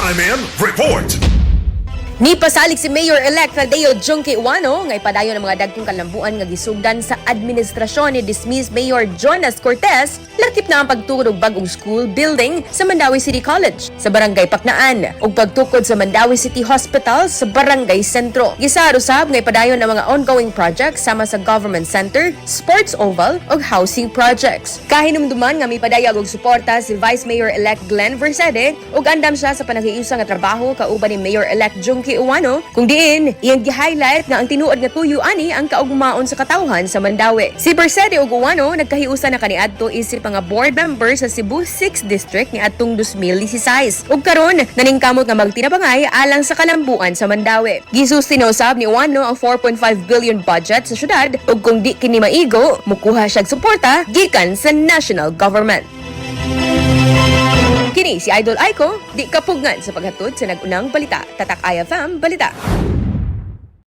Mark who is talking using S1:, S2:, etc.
S1: RMN Report.
S2: Nipasalig si Mayor-elect Thadeo Junkie Ouano nga ipadayon ang mga dagkong kalambuan nga gisugdan sa administrasyon ni dismissed Mayor Jonas Cortez, lakip na ang pagtukod og bag-ong school building sa Mandaue City College sa Barangay Paknaan ug pagtukod sa Mandaue City Hospital sa Barangay Sentro. Gisar usab nga ipadayon ang mga ongoing projects sama sa Government Center, Sports Oval ug housing projects. Kahinumduman nga mipadayag og suporta si Vice Mayor-elect Glenn Bercede ug andam siya sa panaghiusa nga trabaho kauban ni Mayor-elect Junkie Ouano, kung diin iyang gi-highlight nga ang tinuod nga tuyo ani ang kaugmaon sa katawhan sa Mandaue. Si Bercede ug Ouano nagkahiusa na kaniadto isip nga board member sa Cebu 6 District niadtong 2016. Ug karon naningkamot nga magtinabangay alang sa kalambuan sa Mandaue. Gisusti na usab ni Ouano ang 4.5 billion budget sa syudad ug kung di kini maigo, mukuha siyag suporta gikan sa national government. Kini si Idol Aiko, di kapugngan sa paghatod sa nag-unang balita. Tatak IFM Balita.